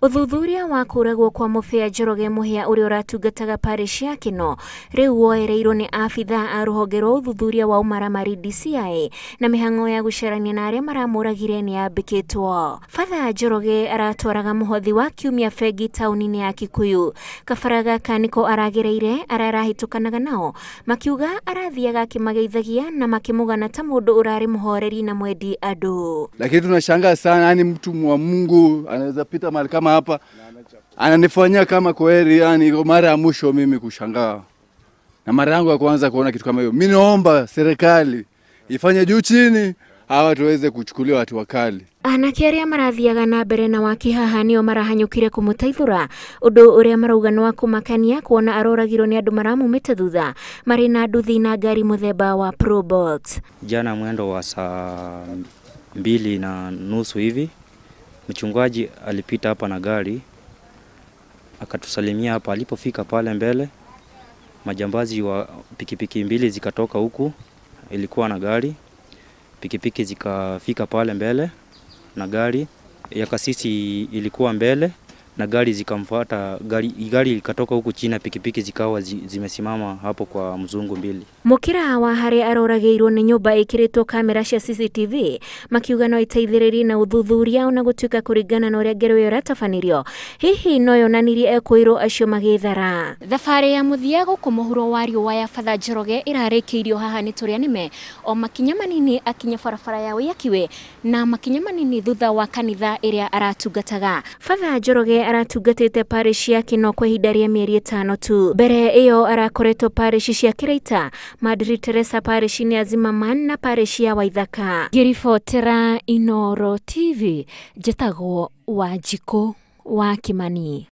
Ũthuthuria wa kũragwo kwa Mũbĩa Njoroge Mũhĩa ũrĩa ũratungataga parish ya Kĩno rĩu woereirwo nĩ abithaa a rũhonge rwa ũthuthuria wa ũmaramari DCI na mĩhang'o ya gũcarania na arĩa maramũragire nĩ yambĩkĩtwo. Father Njoroge aratwaraga mũhothi wa kiumia bengi taũni-inĩ ya Kikuyu. Kabara gaka nĩko aragereire arĩa arahĩtũkanaga nao makiuga arathiaga akĩmageithagia na makĩmũgana ta mũndũ ũrarĩ mũhoreri na mwendi andũ. Lakini tunashangaa sana, yani mtu wa Mungu anaweza pita mahali kama hapa ananifanyia kama kweli, yani mara ya mwisho mimi kushangaa na mara yangu ya kwanza kuona kitu kama hiyo. Mimi naomba serikali ifanye juu chini hawa tuweze kuchukuliwa watu wakali. Anake arĩa marathiaga na mbere na waki haha nĩo marahanyũkire kũmũteithũra, ũndũ ũrĩa marauga nĩ wa kũmakania kuona aroragirwo nĩ andũ maramumĩte thutha marĩ na nduthi na ngari mũthemba wa Probox. Jana mwendo wa saa 2:30 hivi mchungaji alipita hapa na gari akatusalimia hapa. Alipofika pale mbele, majambazi wa pikipiki mbili zikatoka huku, ilikuwa na gari pikipiki zikafika pale mbele na gari ya kasisi ilikuwa mbele na gari zikamfuata, gari ikatoka huku chini, pikipiki zikawa zimesimama hapo kwa mzungu mbili. Mukira wa haria aroragĩirwo nĩ nyũmba ĩkĩrĩtwo kamera cia CCTV makiuga no iteithĩrĩrie na ũthuthuria ona gũtuĩka kũringana na ũrĩa ngero ĩyo ĩratabanĩrio hihi no yonanirie ekũirwo acio magĩthara. Thabarĩ ya mũthia gũkũ mũhuro wa riũa ya Father Njoroge ĩrarĩkĩirio haha nĩ tũrĩa nĩme o makinya manini akinya barabara ya Waiyaki na makinya manini thutha wa kanitha ĩrĩa aratungataga. Father Njoroge aratungatĩte parish ya Kĩno kwa ihinda rĩa mĩeri 5 tu. Mbere ĩyo arakoretwo parish cia Kĩraita, Madrid Teresa parish ya Zimmerman na parish ya Waithaka. Ngĩribotera Inooro TV, njĩtagwo Wanjikũ wa Kimani.